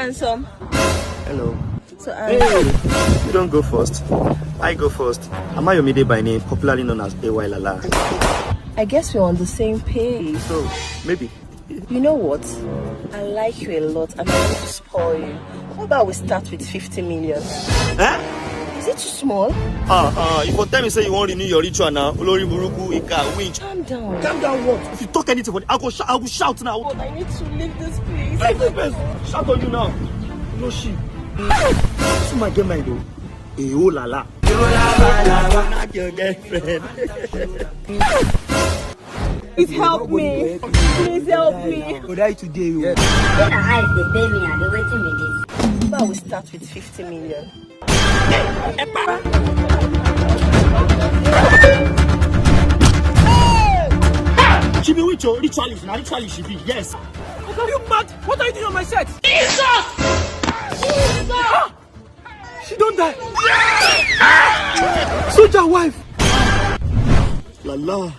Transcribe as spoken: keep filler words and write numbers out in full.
Handsome. Hello. So, um, Hey, you don't go first. I go first. I'm Ayomide by name, popularly known as A Y Lala. I guess we're on the same page. So, maybe. You know what? I like you a lot and I want to spoil you. How about we start with fifty million? Eh? Is it too small? Ah, ah, if you tell me say you want to renew your ritual now, Olori Buruku, Ika, Winch. Calm down. Calm down, what? If you talk anything for me, I go, sh- I go shout now. But I need to leave this place. Hey, this person, shout on you now. No shit. This woman get mind though. Eh, oh la la. Not your girlfriend. Please help me. Please help me. Go die today o. Say na eyes dey pain me and dey wetin be this. How about we start with fifty million? She be witch, oh, ritualist, na ritualist she be, yes. Are you mad? What are you doing on my set? She don die. Soldier wife. La la.